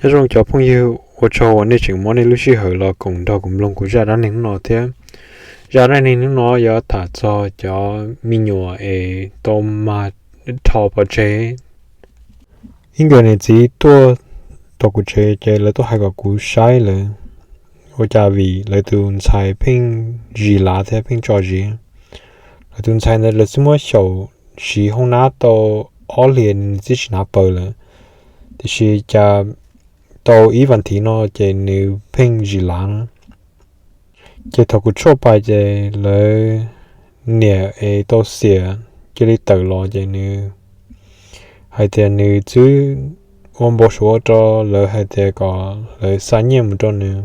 Nyob zoo cov phooj ywg, ua tsaug uas nej tseem muab nej lub sij hawm los koom nrog kuv mloog kuv zaj dab neeg hnub no thiab. Zaj dab neeg hnub no yuav tham txog cov me nyuam es tau mag rho pov tseg. Ib nkawm niam txiv tuaj tom kuv tsev ces lawv tuaj hais kom kuv saib lawv, ua cas vim lawv tus ntxhais pheej zis lav thiab pheej tso zis. Lawv tus ntxhais ntawd lawv twb muab xyaum siv hoob nab tau ob hlis nws twb tsis hnav paws lawm, tiam sis cas tau ib vas thiv no ces nws pheej zis lav na. Ces thaum kuv tshuaj pais ces lawv niam es tau xiam cia li tawm los ces nws hais tias nws twb ua npau suav ua rau lawv hais tias kom lawv xa nyiaj mus rau nws,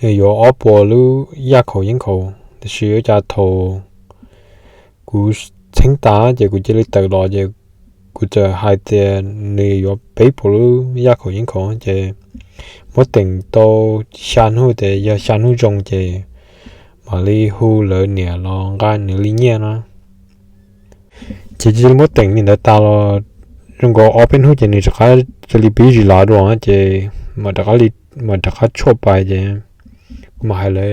nws yuav ob puas lub yaj khaum yeeb khaum, tiam sis ua cas thaum kuv txheeb tas ces kuv cia li tawm los ces kuv txawm hais tias nws yuav peb puas lub yaj khaum yeeb khaum ces muab teem tau xya hnub tias yog xya hnub zoo ces mam li hu lawv niam los nqa nws li nyiaj no. Ces cia li muab teem li ntawd tas los zoo nkaus ob peb hnub ces nws rov qab cia li pib zis lav dua ces mam rov qab tshuaj pais ces kuv mam hais lawv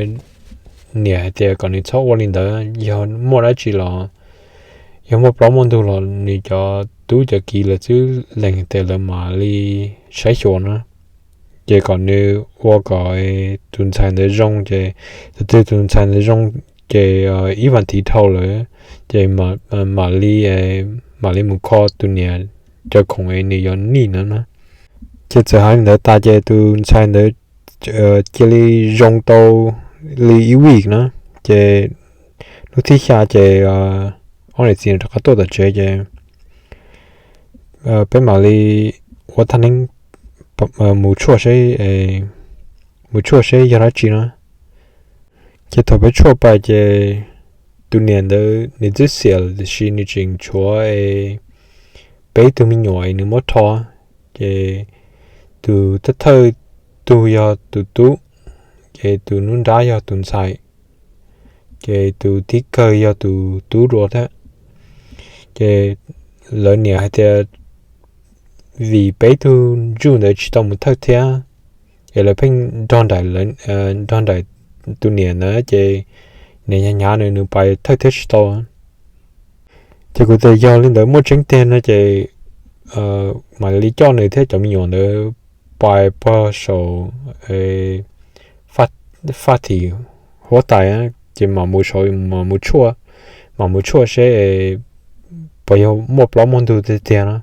niam hais tias kom nws txhob ua li ntawd, yog muaj dab tsi los, yog muaj plaub muaj ntug los nws cov tub cov kiv lawv twb lees tias lawv mam li saib xyuas na. Ces kom nws ua kom tus ntxhais ntawd zoo ces, thaum twg tus ntxhais ntawd zoo ces ib vas thiv dhau lawm ces mam li, mam li mus kho tus niam cov khoom es nws yuav nij ntawd na. Ces txawm hais li ntawd tas ces tus ntxhais ntawd cia li zoo tau li ib week na. Ces hnub thib xya ces ob niam txiv rov qab tuaj tom tsev ces peb mam li ua thaj neeb mus tshuaj seb, mus tshuaj seb yog dab tsi na. Ces thaum peb tshuaj pais ces tus niam ntawd nws twb xiam lawm tiam sis nws tseem tshuav peb tug me nyuam nws muab rho. Ces tus thawj thawj tug yog tus tub, ces tus nruab nrab yog tus ntxhais, ces tus thib kawg yog tus tub dua thiab. Ces lawv niam hais tias vim peb tug ntsuj ntawd tsis tau mus thawj thiab, es lawv pheej nrog nraim tus niam ntawd ces niam hnyav hnyav nws, nws pais thawj thiab tsis tau. Ces kuv tias yog li ntawd muaj tseeb tiag no ces mam li coj nws thiab cov me nyuam ntawd pais puag saum faj thim huab tais, ces mam mus saud, mam mus tshuaj, mam mus tshuaj seb puas yog muaj plaub muaj ntug tiag tiag no.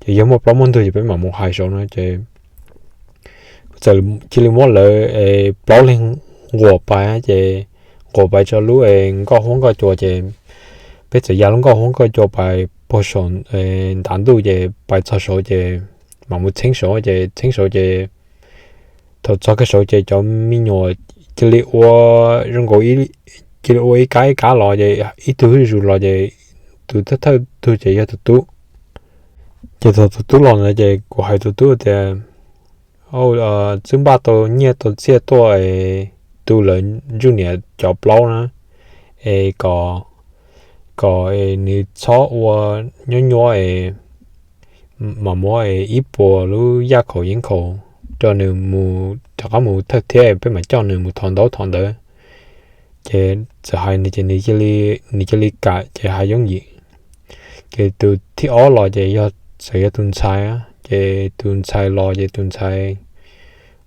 Ces yog muaj plaub muaj ntug ces peb mam mus hais saud no ces kuv txawm cia li muab lawv plaub leeg nquas pais, ces nquas pais tso lub nkoj huab nkoj cua ces peb txawm ya lub nkoj huab nkoj cua pais puag saum ntav ntuj ces pais txog saud ces mam mus txheeb saud ces txheeb saud ces thaum txog kiag saud ces cov me nyuam cia li ua zoo nkaus, cia li ua ib kab ib kab los ces ib tug zuj zus los ces tus thawj thawj tug ces yog tus tub. Ces thaum tus tub los ntawd ces kuv hais tus tub tias, twb npaj tau nyiaj tau txiaj tuaj tu lawv ntsuj niam cov plaub na, es kom, kom nws txhob ua nyuab nyuab es mam muab ib puas lub yaj khaum yeeb khaum rau nws mus rov qab mus thawj thiab peb mam coj nws mus thov ntaub thov ntawv. Ces txawm hais nws ces nws cia li kam ces hais yooj yim. Ces tus thib ob los ces yog, txawm yog tus ntxhais, ces tus ntxhais los ces tus ntxhais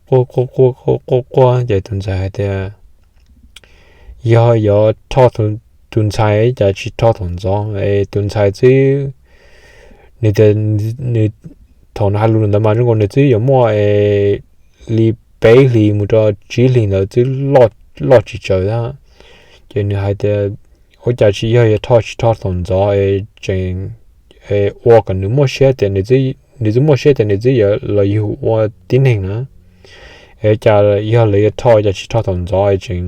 quaj quaj quaj quaj quaj ces tus ntxhais hais tias yog yuav rho tus ntxhais cas tsis rho thaum ntxov es tus ntxhais twb, nws tias, nws, thaum nws hais lus ntawd mas zoo nkaus nws twb yuav muaj li peb hlis mus rau tsib hlis ntawd twb loj tsis tsawg thiab. Ces nws hais tias ua cas tsis yog yuav rho tsis rho thaum ntxov es tseem ua kom nws muaj siab tias nws twb muaj siab tias nws twb yuav los yug ua tib neeg na, es cas yog lawv yuav rho cas tsis rho thaum ntxov es tseem,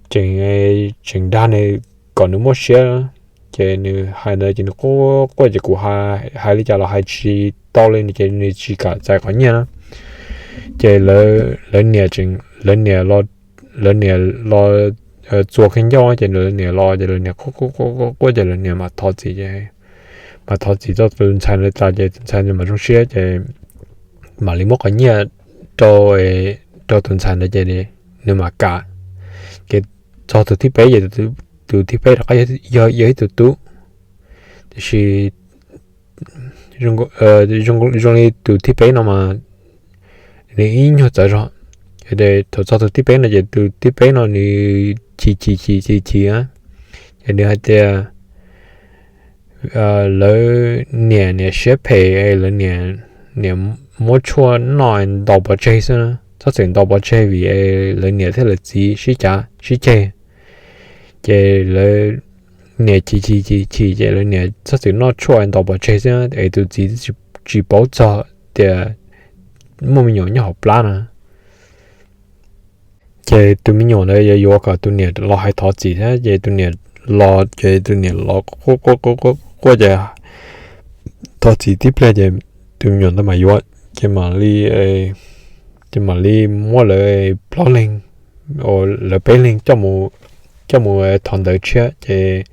tseem, tseem dag nws kom nws muaj siab. Ces nws hais ntawd ces nws quaj quaj ces kuv hais li cas los hais tsis tau li ces nws tsis kam txais qhov nyiaj na. Ces lawv niam, lawv niam, lawv niam los txuas kiag ncauj ces lawv niam los ces lawv niam quaj quaj quaj ces lawv niam mam thov txim, mam thov txim txog tus ntxhais ntawd tas ces tus ntxhais ntawd mam zoo siab ces mam li muab qhov nyiaj rau, rau tus ntxhais ntawd ces nws mam kam. Ces txog tus thib peb ces tus thib peb rov qab yog ib tug tub. Tiam sis zoo li tus thib peb no mas nws ib nyuag txawv zog. Thaum txog tus thib peb no ces tus thib peb no nws chim chim chim chim chim, ces nws hais tias lawv niam niam siab phem, lawv niam muab tshuaj noj ntaus pov tseg xwb, txhob txwm ntaus pov tseg vim lawv niam thiab lawv txiv sib cav sib ceg. Ces lawv niam chim chim chim chim ces lawv niam txhob txwm noj tshuaj ntaus pov tseg xwb es tus txiv tsis paub txog tias muaj me nyuam nyob hauv plab no. Ces tus me nyuam ntawd yuav yuav kom tus niam los hais thov txim thiab, ces tus niam los ces tus niam los quaj quaj quaj ces thov txim tib pliag ces tus me nyuam ntawd mam yuav, ces mam li, ces mam li muab lawv plaub leeg, lawv peb leeg coj mus thov ntawv tshiab. Ces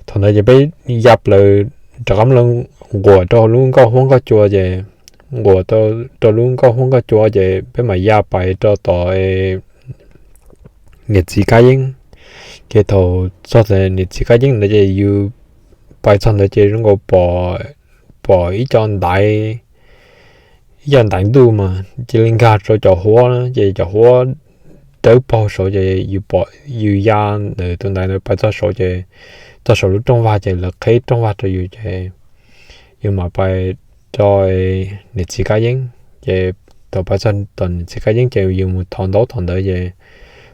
thaum ntawd ces peb ya plaws rov qab los nquam rau lub nkoj huab nkoj cua ces nquam rau lub nkoj huab nkoj cua ces peb mam ya pais rau tom niam txiv kab yeeb. Ces thaum txog niam txiv kab yeeb ntawd ces yus pais txog ntawd ces zoo nkaus pom ib co ntaiv, ib co ntaiv ntuj mas cia li nkag rau cov huab na, ces cov huab dawb paug saud ces yus ya ntawm tus ntaiv ntawd pais txog saud ces txog saum lub rooj vag ces lawv qheb rooj vag rau yus ces yus mam pais rau niam txiv kab yeeb. Ces thaum pais txog tom niam txiv kab yeeb ces yus mus thov ntaub thov ntawv ces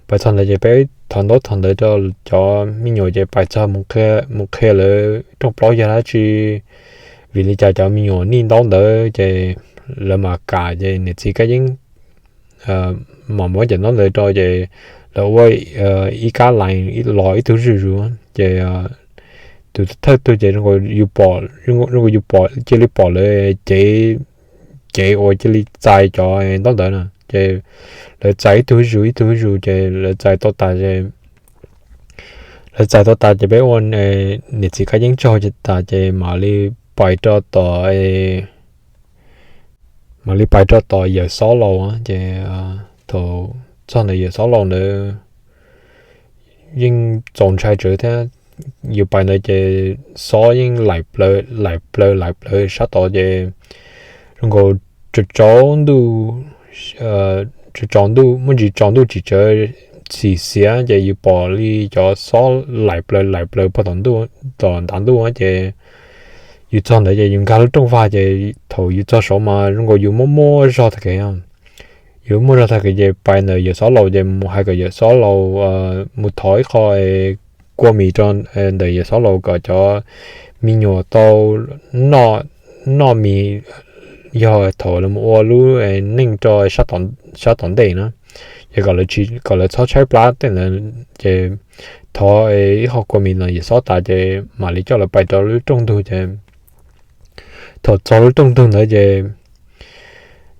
pais txog ntawd ces peb thov ntaub thov ntawv rau cov me nyuam ces pais txog mus qhia lawv rooj plaub yog dab tsi, vim li cas cov me nyuam nij ntaub ntawd ces lawv mam kam ces niam txiv kab yeeb mam muab cov ntaub ntawd rau ces lawv ua ib kab lais los ib tug zuj zus ces tus thawj tug ces zoo nkaus yus pom, cia li pom lawv cev, cev uas cia li txais cov ntaub ntawd na ces lawv txais ib tug zuj zus ib tug zuj zus ces lawv txais tau tas ces lawv txais tau tas ces peb ua niam txiv kab yeeb tsaug tas ces mam li pais rau tom, mam li pais rau tom yawm xob laus ces thaum txog ntawm yawm xob laus ntawd yeej txaus ntshai tsawv thiab. Yus pais ntawd ces xob yeej laim plaws laim plaws sab tod ces zoo nkaus tsaus ntuj, tsaus ntuj muaj ntsis tsaus ntuj tsis tsawv txhim xiav ces yus pom li cov xob laim plaws laim plaws puag tom ntav ntuj ces yus txog ntawd ces yus nkag lub rooj vag ces thaum yus txog saud mas zoo nkaus yus muaj muaj zog tag kev. Yus muaj zog tag kev ces pais ntawm yawm xob laus ces mus hais kom yawm xob laus mus thov ib qho kua mis rau ntawm yawm xob laus kom cov me nyuam tau noj mis yog thaum lawv mus ua lub neej rau sab tom ntej na, ces kom lawv txhob tshaib plab tej ntawd ces thov ib qho kua mis ntawm yawm xob tas ces mam li coj lawv pais rau lub rooj ntug ces thaum txog lub rooj ntug ntawd ces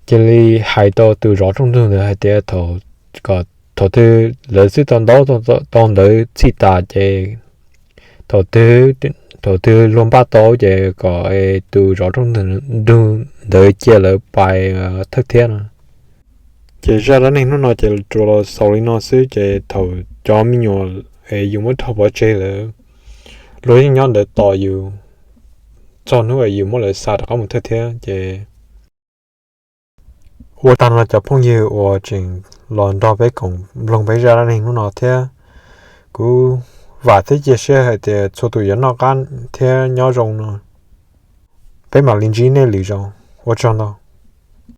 cia li hais rau tus zov rooj ntug ntawd hais tias thaum twg lawv twb tau ntaub tau ntawv txhij tas ces thaum twg, thaum twg luag npaj tau ces kom tus zov rooj ntug ntawd cia lawv pais thawj thiab no. Ces zaj dab neeg hnub no ces tsuas los xaus li no xwb ces thaum cov me nyuam yus muab rho pov tseg lawm, luag yeej nyob ntawd tos yus txog hnub uas yus muab lawv xa rov qab mus thawj thiab ces ua tag no cov phooj ywg uas tseem los nrog peb koom mloog peb zaj dab neeg hnub no thiab, kuv vam thiab cia siab hais tias txhua tus yuav noj qab thiab nyob zoo no. Peb mam li ntsib nej lwm zaus, ua tsaug ntau.